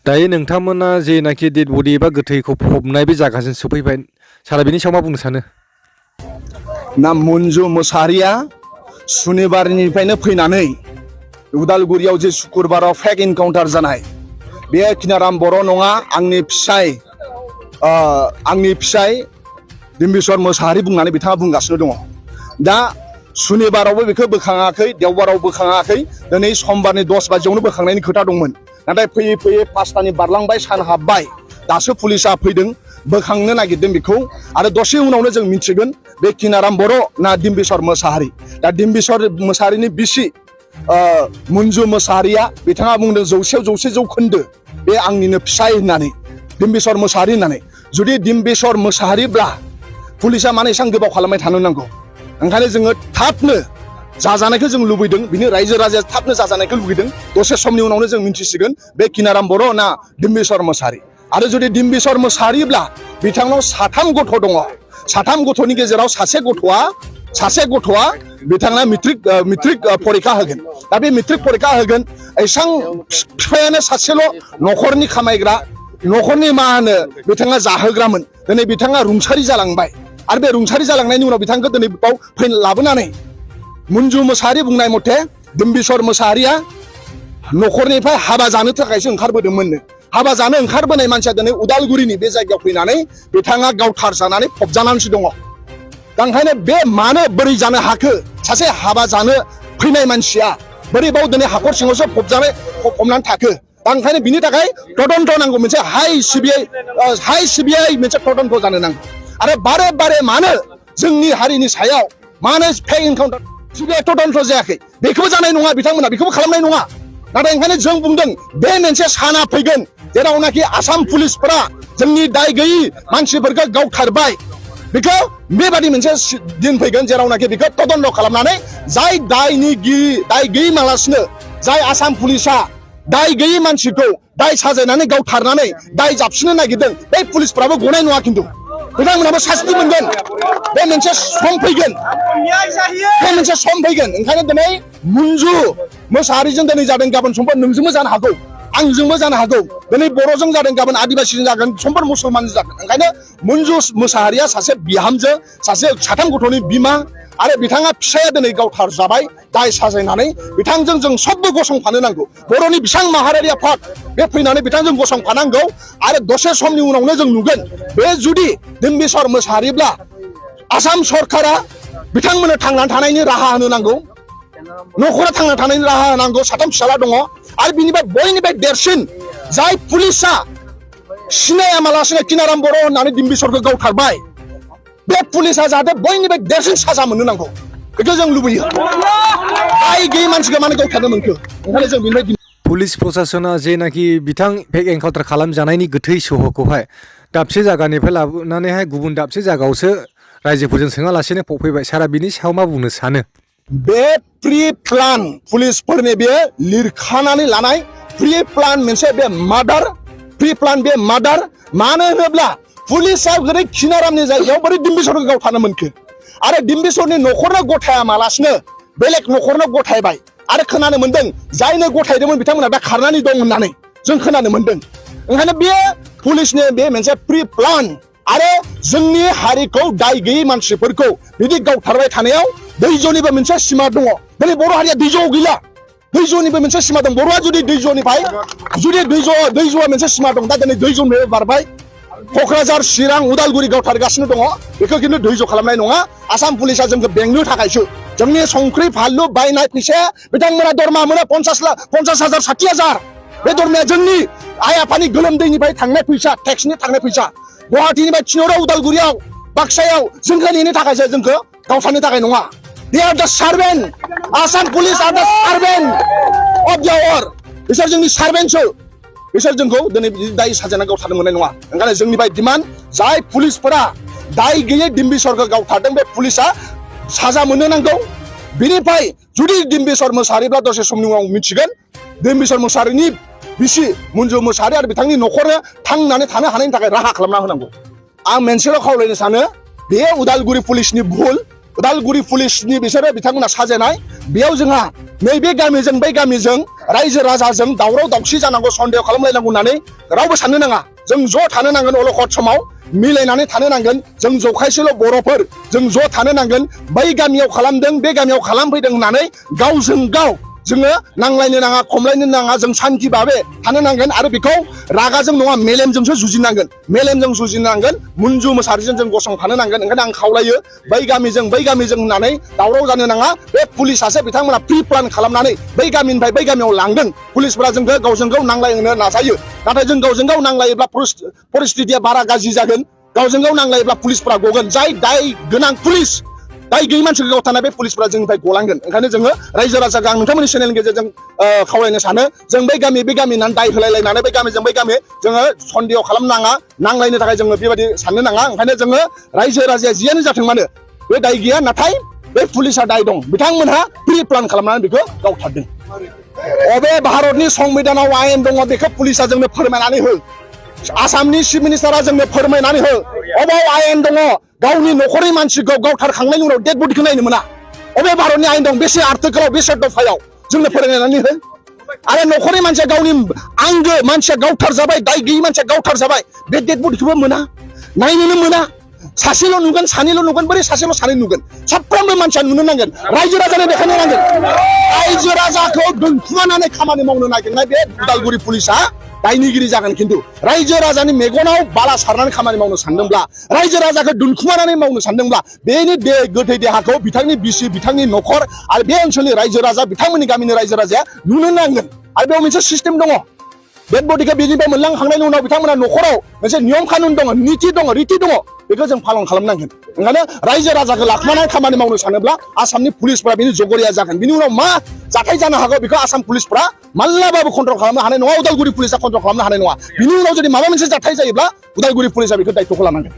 दायो नोंथांमोना जेनाखि डेड बडि एबा गोथैखौ फबनाय बे जायगासिम सफैबाय सारा बिनि सायाव मा बुंनो सानो? ना मन्जु मोसाहारिया सुनिबारनिफ्रायनो फैनानै उदालगुरियाव जे शुक्रबाराव फेक इनकाउन्टार जानाय बे किनाराम बर' नङा, आंनि फिसाय डिम्बिश्वर मोसाहारि बुंनानै बिथाङा बुंगासिनो दङ। दा सुनिबारावबो बेखौ बोखाङाखै, देवबाराव बोखाङाखै, दिनै समबारनि 10 बाजियावनो बोखांनायनि खोथा दंमोन। नाथाय फैयै फैयै 5टानि बारलांबाय, सान हाबबाय, दासो पुलिसा फैदों, बोखांनो नागिरदों बेखौ। आरो दसे उनावनो जों मिथिगोन बे किनाराम बर' ना डिम्बिश्वर मोसाहारि। दा डिम्बिश्वर मोसाहारिनि बिसि मन्जु मोसाहारिया बिथाङा बुंदों 100% जौखोन्दो बे आंनिनो फिसाय होननानै, डिम्बिश्वर मोसाहारि होननानै। जुदि डिम्बिश्वर मोसाहारिब्ला पुलिसा मानो एसेबां गोबाव खालामबाय थानो नांगौ? ओंखायनो जोङो थाबनो जाजानायखौ जों लुबैदों, बिनि रायजो राजाया थाबनो जाजानायखौ लुबैदों। दसे समनि उनावनो जों मिन्थिसिगोन बे किनाराम बर' ना डिम्बिश्वर मोसाहारि। आरो जुदि डिम्बिश्वर मोसाहारिब्ला बिथांनाव 3 गथ' दङ। 3 गथ'नि गेजेराव सासे गथ'आ बिथाङा मेट्रिक फरिखा होगोन। दा बे मेट्रिक फरिखा होगोन, एसां बिफायानो सासेल' न'खरनि खामायग्रा, न'खरनि मा होनो बिथाङा जाहोग्रामोन। दिनै बिथाङा रुंसारि जालांबाय। आरो बे रुंसारि जालांनायनि उनाव बिथांखौ दिनै बाव लाबोनानै मन्जु मोसाहारि बुंनाय मथे डिम्बिश्वर मोसाहारिया न'खरनिफ्राय हाबा जानो थाखायसो ओंखारबोदोंमोननो। हाबा जानो ओंखारबोनाय मानसिया दिनै उदालगुरिनि बे जायगायाव फैनानै बिथाङा गावथार जानानै फबजानानैसो दङ। दा ओंखायनो बे मानो बोरै जानो हाखो? सासे हाबा जानो फैनाय मानसिया बोरै बाव दिनै हाखर सिङावसो फबनानै थाखो? दा ओंखायनो बिनि थाखाय तदन्त नांगौ, मोनसे हाइ सिबिआइ मोनसे तदन्त जानो नांगौ। आरो बारे बारे मानो जोंनि हारिनि सायाव मानो फेक इनकाउन्टार सिबिआइ तदन्त जायाखै? बेखौबो जानाय नङा, बिथांमोना बेखौबो खालामनाय नङा। नाथाय ओंखायनो जों बुंदों बे मोनसे साना फैगोन जेरावनाखि आसाम पुलिसफोरा जोंनि दाय गैयि मानसिफोरखौ गावथारबाय। बेखौ बेबादि मोनसे दिन फैगोन जेरावनाखि बेखौ तदन्त खालामनानै जाय दाय गैयि मालासिनो जाय आसाम पुलिसा दाय गैयि मानसिखौ दाय साजायनानै गावथारनानै दाय जाबसिननो नागिरदों, बे पुलिसफ्राबो गनाय नङा। खिन्थु बिथांमोनाबो शास्ति मोनगोन। बे मोनसे सम फैगोन, ओंखायनो दिनै मन्जु मोसाहारिजों दिनै जादों, गाबोन समफोर नोंजोंबो जानो हागौ, आंजोंबो जानो हागौ। दिनै बर'जों जादों, गाबोन आदिबासिजों जागोन, समफोर मुसलमानजों जागोन। ओंखायनो मन्जु मोसाहारिया सासे बिहामजो, सासे 3 गथ'नि बिमा, आरो बिथाङा फिसाया दिनै गावथार जाबाय दाय साजायनानै। बिथांजों जों सबबो गसंफानो नांगौ। बर'नि बिसां माहारियारि आफाद बे फैनानै बिथांजों गसंफानांगौ। आरो दसे समनि उनावनो जों नुगोन बे जुदि डिम्बिश्वर मोसाहारिब्ला आसाम सरकारा बिथांमोननो थांनानै थानायनि राहा होनो नांगौ, न'खरा थांना थानायनि राहा होनांगौ। 3 फिसाला दङ। आरो बिनिफ्राय बयनिफ्राय देरसिन जाय पुलिसा सिनायामालासिनो किनाराम बर' होननानै डिम्बिश्वरखौ गावथारबाय, बे पुलिसा जाहाथे बयनिफ्राय देरसिन साजा मोननो नांगौ, बेखौ जों लुबैयो। दाय गैयि मानसिखौ मानो गावथारनो मोनखो? ओंखायनो जों बेनिफ्राय पुलिस प्रशासना जेनाखि बिथां फेक एनकाउन्टार खालामजानायनि गोथै सहखौहाय दाबसे जायगानिफ्राय लाबोनानैहाय गुबुन दाबसे जायगायावसो रायजोफोरजों सोङालासेनो फबफैबाय, सारा बिनि सायाव मा बुंनो सानो? बे प्रि प्लान पुलिसफोरनि बे लिरखानानै लानाय प्रि प्लान मोनसे बे मार्डार। मानो होनोब्ला पुलिसा बोरै किनारामनि जायगायाव बोरै डिम्बिश्वरखौ गावथारनो मोनखो? आरो डिम्बिश्वरनि न'खरनो गथाया मालासिनो बेलेग न'खरनो गथायबाय। आरो खोनानो मोनदों जायनो गथायदोंमोन बिथांमोना दा खारनानै दं होननानै जों खोनानो मोनदों। ओंखायनो बे पुलिसनि बे मोनसे प्रि प्लान। आरो जोंनि हारिखौ दाय गैयि मानसिफोरखौ बिदि गावथारबाय थानायाव दैजनिबो मोनसे सिमा दङ। दिनै बर' हारिया दैजआव गैला, दैजनिबो मोनसे सिमा दं। बर'आ जुदि दैजनिफ्राय दैजआ मोनसे सिमा दं, दा दिनै दैजनिफ्राय बारबाय क'क्राझार, चिरां, उदालगुरि गावथारगासिनो दङ। बेखौ खिन्थु दैज खालामनाय नङा। आसाम पुलिसा जोंखौ बेंनो थाखायसो जोंनि संख्रि फानलु बायनाय फैसाया बिथांमोना दरमा मोनो 50,000 60,000। बे दरमाया जोंनि आइ आफानि गोलोमदैनिफ्राय थांनाय फैसा, टेक्सनि थांनाय फैसा। गुवाहाटीनिफ्राय थिनहरो उदालगुरियाव, बाक्सायाव जोंखौ नेनो थाखायसो, जोंखौ गावथारनो थाखाय नङा। They are the servant. Assam police are the servant of the war. बिसोर जोंनि सार्भेन्टसो। बिसोर जोंखौ दिनै दाय साजायना गावथारनो मोननाय नङा। ओंखायनो जोंनिफ्राय डिमान्ड, जाय पुलिसफोरा दाय गैयै डिम्बिश्वरखौ गावथारदों, बे पुलिसा साजा मोननो नांगौ। बिनिफ्राय जुदि डिम्बिश्वर मोसाहारिब्ला दसे समनि उनाव मिथिगोन डिम्बिश्वर मोसाहारिनि बिसि मन्जु मोसाहारि आरो बिथांनि न'खरनो थांनानै थानो हानायनि थाखाय राहा खालामना होनांगौ। आं मोनसेल' खावलायनो सानो, बे उदालगुरि पुलिसनि भुल। उदालगुरि पुलिसनि बिसोरो बिथांमोना साजायनाय, बेयाव जोंहा नैबे गामिजों बै गामिजों रायजो राजाजों दावराव दावसि जानांगौ सन्देह खालामलायनांगौ होननानै रावबो साननो नाङा जों ज' थानो नांगोन अलखद समाव मिलायनानै थानो नांगोन जों जखायसेल' बर'फोर जों ज' थानो नांगोन बै गामियाव खालामदों बे गामियाव खालामफैदों होननानै गावजों गाव जोङो नांलायनो नाङा खमलायनो नाङा जों सान्थि भाबे थानो नांगोन आरो बेखौ रागाजों नङा मेलेमजोंसो जुजिनांगोन मेलेमजों जुजिनांगोन मुन्जु मोसाहारिजों जों गसंथानो नांगोन ओंखायनो आं खावलायो बै गामिजों होननानै दावराव जानो नाङा बे पुलिसासो बिथांमोना प्रि प्लान खालामनानै बै गामिनिफ्राय बै गामियाव लांदों पुलिसफोरा जोंखौ गावजों गाव नांलायनो नाजायो नाथाय जों गावजों गाव नांलायोब्ला परिस्थितिया बारा गाज्रि जागोन गावजों गाव नांलायोब्ला पुलिसफोरा गगोन जाय दाय गोनां पुलिस दाय गैयै मानसिखौ गावथारनाय बे पुलिसफोरा जोंनिफ्राय गलांगोन ओंखायनो जोङो रायजो राजाखौ आं नोंथांमोननि चेनेलनि गेजेरजों खावलायनो सानो जों बै गामि होननानै दाय होलायलायनानै बै गामिजों बै गामि जोङो सन्देह खालामनो नाङा नांलायनो थाखाय जोङो बेबायदि साननो नाङा ओंखायनो जोङो रायजो राजाया जियानो जाथों मानो बे दाय गैया नाथाय बे पुलिसा दाय दं बिथांमोनहा प्रि प्लान खालामनानै बेखौ गावथारदों अबे भारतनि संबिधानाव आयेन दङ बेखौ पुलिसा जोंनो फोरमायनानै हो आसामनि चिफ मिनिस्टारा जोंनो फोरमायनानै हो अबाव आयेन दङ गावनि न'खरनि मानसिखौ गावथारखांनायनि उनाव डेड बडिखौ नायनो मोना अबे भारतनि आयेन दं बेसे आर्टिकेलाव बेसे दफायाव जोंनो फोरमायनानै हो आरो न'खरनि मानसिया गावनि आंगो मानसिया गावथारजाबाय दाय गैयै मानसिया गावथारजाबाय बे डेड बडिखौबो मोना नायनोनो मोना सासेल' नुगोन सानैल' नुगोन बोरै सासेल' सानै नुगोन साफ्रोमबो मानसिया नुनो नांगोन रायजो राजानो देखायनो नांगोन रायजो राजाखौ दोनखुमानानै खामानि मावनो नागिरनाय बे उदालगुरि पुलिसा दायनिगिरि जागोन खिन्थु रायजो राजानि मेगनाव बाला सारनानै खामानि मावनो सानदोंब्ला रायजो राजाखौ दोनखुमानानै मावनो सानदोंब्ला बेनि गोथै देहाखौ बिथांनि बिसि बिथांनि न'खर आरो बे ओनसोलनि रायजो राजा बिथांमोननि गामिनि रायजो राजाया नुनो नांगोन आरो बेयाव मोनसे सिस्टेम दङ डेड बडिखौ बेनिफ्राय मोनलांखांनायनि उनाव बिथांमोना न'खराव मोनसे नियम कानुन दङ निति दङ रिति दङ बेखौ जों पालन खालामनांगोन ओंखायनो रायजो राजाखौ लाखुमानानै खामानि मावनो सानोब्ला आसामनि पुलिसफोरा बेनि जगरिया जागोन बिनि उनाव मा जाथाय जानो हागौ बेखौ आसाम पुलिसफोरा माब्लाबाबो कन्ट्रल खालामनो हानाय नङा उदालगुरि पुलिसा कन्ट्रल खालामनो हानाय नङा बिनि उनाव जुदि माबा मोनसे जाथाय जायोब्ला उदालगुरि पुलिसा बेखौ दायित्वखौ लानांगोन